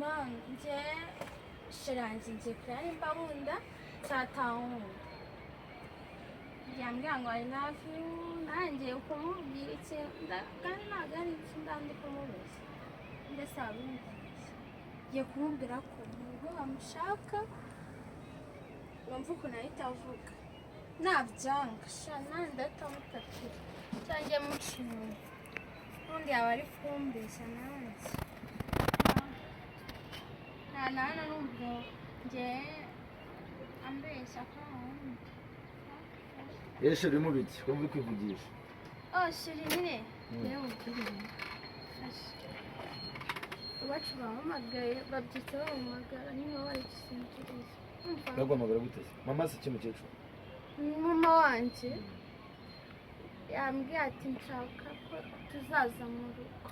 Impanga njye, chéri wanjye, ngiye kureba nimba nkunda cyangwa atankunda. Yambwira ngo "I love you", nanjye ukumubwira ikintu kandi ntabwo ari ibyo ndandi kumubeshya. Mbese wabimubwiye? Ngiye kumubwira ko mu rugo bamushaka, wumva ukuntu ahita avuga. Nabyanga sha, nanjye ndahita mutakira cyangwa njye muca inyuma. N'ubundi yaba ari kumbeshya nanjye. Nta na hano numva njye ambeshya ko ankunda. Eshe, urimo biki ko uri kwivugisha? Oh chéri, nyine rero mubwire ibintu. Fasha. Iwacu bampamagaye, babyutse bampamagara nyine, wabaye igisinziriza. Umva. Baguhamagara gute se? Mama se, mukecuru? Mama wanjye yambwiye ati nshaka ko tuzaza mu rugo.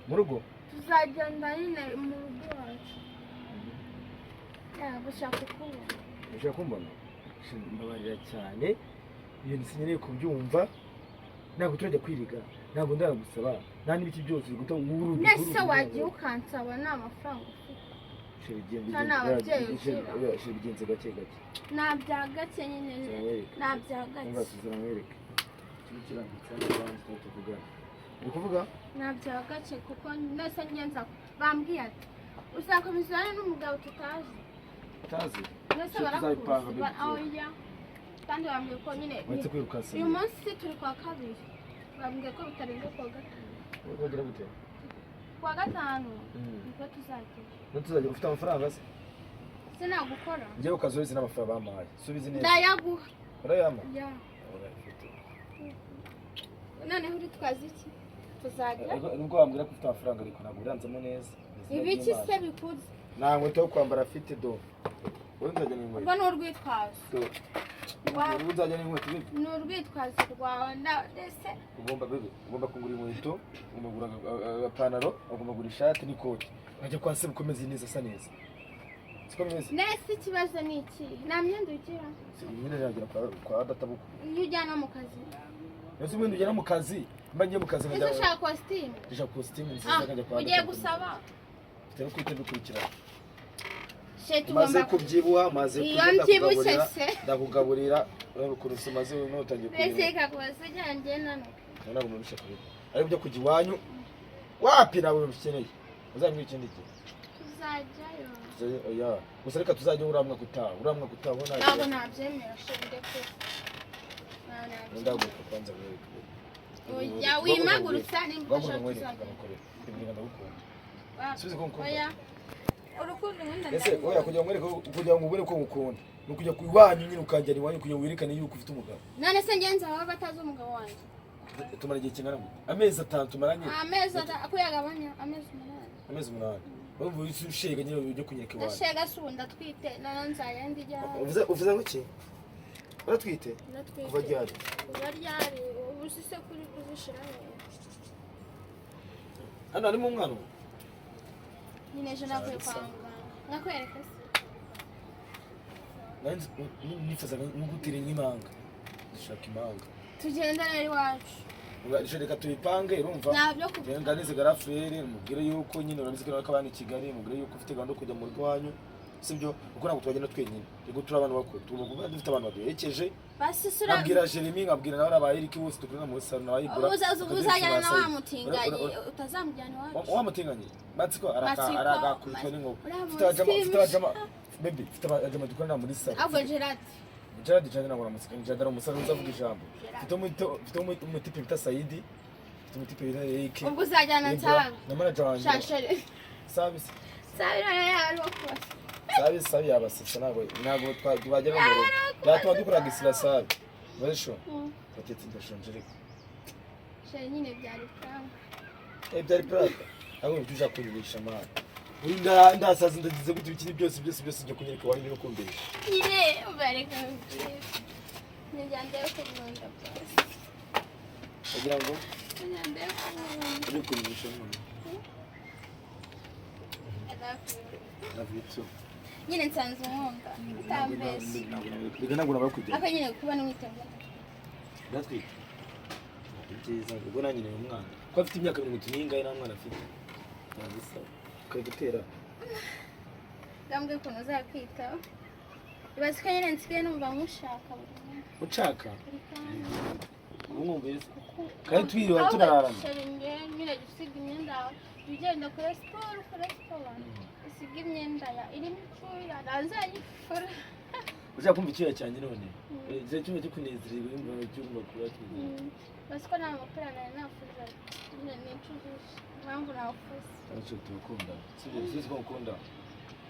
Mu rugo? Tuzagenda nyine mu rugo iwacu, gushaka kukubona. Ushaka kumbona? Mbabarira cyane, ibintu sinkeneye kubyumva. Ntabwo turajya kwiriga, ntabwo ndagusaba, nta n'ibiki byose uri guta wuru. Nese wagiye ukansaba? Nta mafaranga ufite? Nta ababyeyi ugira. Bigenze gake gake. Nta bya gake nyine. Turamwereka. Nta bya gake. Umva, tuzaramwereka ikigo kirambitse hano iwanjye, tuba tuvugana, uri kuvuga. Nta bya gake, kuko nese ngenza bambwiye ati uzakomeza ubane n'umugabo tutazi. Utazi? Nese Icyo tuzabipanga. barakuzi Baby. Oya, kandi bambwiye ko nyine Uretse kwirukansa. Uyu munsi turi kwa kabiri, bambwiye ko bitarenze kuwa gatanu. Wagira gute? Kuwa gatanu nibwo tuzagera. Ntituzajya ufite amafaranga se? Sinagukora. Njyewe ukazoheze n'amafaranga bampaye, subizi neza. Ndayaguha. Urayampa? Ya. Urayafite. Noneho uritwaza iki? Tuzajya. Ariko nubwo wambwira ko ufite amafaranga, ariko ntabwo uranzamo neza. Ibiki se bikuze? Nta nkweto yo kwambara afite. Do, wowe nzajya n'inkweto. Ubwo ni urwitwazo. Do. Wowe nzajya n'inkweto, baby. Ni urwitwazo rwawe ndetse. Ugomba, baby, ugomba kugura inkweto, ugomba kugura agapantaro, ugomba kugura ishati n'ikoti, nkajya kwa se bukomeze neza, asa neza, siko bimeze? Nese ikibazo ni iki? Nta myenda ugira? Nyine nagera kwa databukwe. Iyo ujyana mu kazi. Ese ubundi ugera mu kazi, mba ngiye mu kazi Ese nkajya ushaka kositimu? Ndashaka kositimu nziza, Ah, nkajya kwa ugiye databukwe. gusaba. Mfite no guhita bikurikirana. Shit. Maze Ugomba kubyibuha, maze Iyo kurya, mbyibushye ndakugaburira. se? Ndakugaburira, ureba ukuntu umaze nutangiye Mbese kureba. ikakubaza ujyanye nanuka. Ntabwo mubisha kureba, ariko byo kujya iwanyu wapi, ntabwo bikeneye. Uzambwira ikindi gihe. Tuzajyayo. Oya, gusa reka tuzajya uramwa gutaha, uramwa gutaha ubona. Ntabwo nabyemera chéri, ndekure. Ntabwo nabyemera. Ndaguruka kwanza mwereke. Oya, wimagurutsa nimba Guhaguruka udashaka nkwereke. tuzajya. Ndagukorera ndibwira, ndagukunda. Subiza ko ngukunda. Oya, urukundo nkunda Ese oya, ndarubona. kugira ngo nkwereke, kugira ngo ubone ko ngukunda, ni ukujya ku iwanyu nyine, ukanjyana iwanyu kugira ngo werekane yuko ufite umugabo. None se ngenzi baba batazi umugabo wanjye? Tumara igihe kingana gute? Amezi 5 tumaranye. Amezi kuyagabanya amezi 8. Amezi 8, urumva uhise ushega nyine ujya kunyereka iwanyu. Ndashega se? Ubu ndatwite, noneho nzajya ndijya. Uvuze ngo iki? Uratwite? Ndatwite. Kuva ryari? Kuva ryari? Ubu se kuri kuzishira he? Hano harimo umwana ubu? Nyine ejo navuye kwa muganga, nkakwereka se? Nari nifuzaga nko gutera nk'impanga, dushaka impanga. Tugenda rero iwacu. Reka tubipange, urumva? Nta byo kuvuga. Nganize garafurere, mubwire yuko nyine urabizi ko nawe abana i Kigali, mubwire yuko ufite gahunda yo kujya mu rugo iwanyu, sibyo? Kuko ntabwo twagenda twenyine, yego turi abantu bakuru, tugomba kuba dufite abantu baduherekeje. Basi sura. Nkabwira Jeremy, nkabwira nawe aba Eric bose dukorana muri salo nawe Ibura. Uzajyana na wa mutinganyi, utazamujyana iwacu. Wa mutinganyi Matsiko. Matsiko, Aragakubitwa n'inkuba. Uriya Mfite abajama, mfite munsi. abajama, baby, mfite abajama dukorana muri salo. Ahubwo Gerard. Gerard, Gerard ntabwo namuseka, Gerard ari umusore uzavuga ijambo. Mfite umutipe bita Saidi, mfite umutipe bita Eric. Ubwo uzajyana Ibra, Nsabi. Na manager wanjye. Shashere. Sabi se? Sabi nawe yari wakubaza. Sabi, Sabi yabasetsa, ntabwo twagera mu rugo byatuma dukora gisira Sabi barisho batetse. Ndashonje ariko. Chéri, nyine byari prank. Eh, byari prank, ntabwo tujya kunyurisha mwana. Uri ndasaza, ndagize gute, ibikini byose byose byose njya kunyereka iwanyu no kumbesha. Nyine bareka mbwira, nijyandeye kumwunda byose. Kugira ngo Nijyandeye kumwunda. Uri kunyurisha mwana. I love you. Love you too. Nyine nsanze unkunda utambeshye. Reka, ntabwo nabura kugenda. Ariko nyine kuba n'umwitego. Ndatwite, ni byiza, ubwo nanjye ni umwana ko afite imyaka 31 nta mwana afite, ntabwo bisa kari gutera. Ngambwe ukuntu uzakwitaho. Ibaze ko nyine nsigaye numva nkushaka buri munsi. Ucaka? Buri kanya. Ubu mwumvise kandi twiriwe turararana. Chéri, njyewe nyine jya usiga imyenda yawe. Jya ugenda ukore siporo, ukore siporo, usiga imyenda ya irimo icyuya, ntazayifura. Ushaka kumva icyuya cyanjye none? Igihe cyumva cyo kunezererwa, yumva cyumva kuba kinezererwa. Basi ko nta mupira nari nafuza nyine, nicujije impamvu nawufuze. Ariko turakunda, sibyo? Sizi ko ngukunda.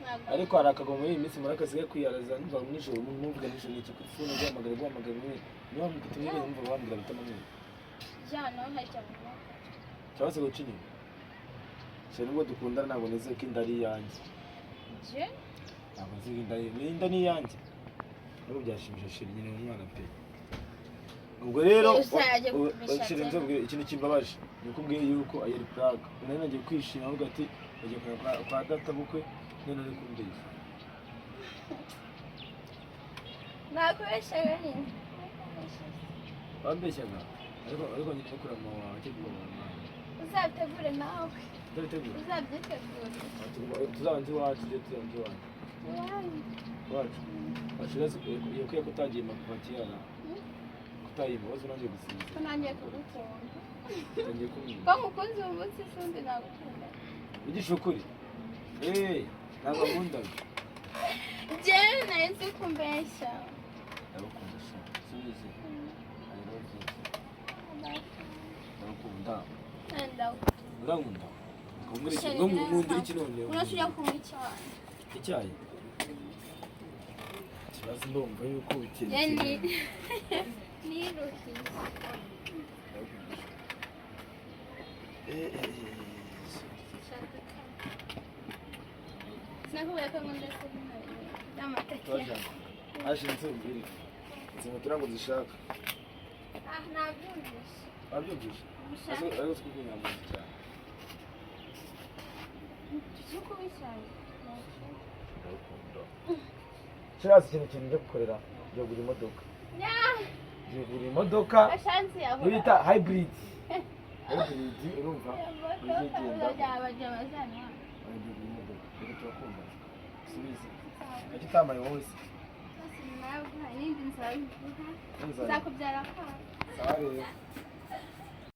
Ntabwo. Ariko hari akagomo muri iyi minsi muri akasigaye kwiyaraza, numva nijoro numvuga nijoro n'iki kuri phone, guhamagara guhamagara rimwe niba mfite umwe, numva bambwira bitama mwe. Jana hajya mu mwuka. Cyangwa se guca inyuma. Cyane nubwo dukundana, ntabwo nizeye ko inda ari iyanjye. Je. Ntabwo nzi ko inda ari inda ni iyanjye, nubwo byashimisha chéri nyine umwana pe. Ubwo rero Uzajya gupimisha chéri, cyane. nzobwire ikintu kimbabaje ni uko umbwiye yuko ayari prank. Nari nagiye kwishima, avuga ati bagiye kureba kwa data bukwe, none uri kumbeshya. Nakubeshaga nyine. Wambeshyaga, ariko nyine kuri mama wawe cyo gukora mama. Uzabitegure nawe. Ndabitegura. Uzabyitegure. Tuzabanze iwacu, tujye tuzabanze iwacu. Iwanyu. Iwacu bashiraze iyo kwiye kutagiyima kuva kera, kutayima wazo nanjye gusinzira. Ko nangiye kugukunda. Utangiye kumwiba. Ko ngukunze uyu munsi, sundi nagukunda. Ugisha ukuri, ntabwo nkundaga. Njyewe nari nzi ko umbeshya. Ndagukunda sha, subize I love you. Ndagukunda. Ndagukunda. Urankunda? Kumbwira iki ngo nkundira iki none? Uretse ujya kunywa icyayi. Icyayi ikibazo ndumva yuko ukiri. Yani niruhiye. Shaka sinakubwira ko nkunda se n'amateke. Ashinze ubwire izi moto ntabwo zishaka. Ah, nabyumvise. Wabyumvise? Ushaka. Ariko twikunda amazi cyane. Tujye kunywa icyayi. Ndagukunda. Kiriya si ikintu kintu njya gukorera, njya kugura imodoka. Ya. Ngiye kugura imodoka. Ashanti yahora. Niyo bita hybrid, hybrid, urumva? Uzigenda. Ngiye kugura imodoka reka turakunda, subize icyo utamaye wowe se. N'indi nzabiguha. Nzakubyara kwa. Sawa rero.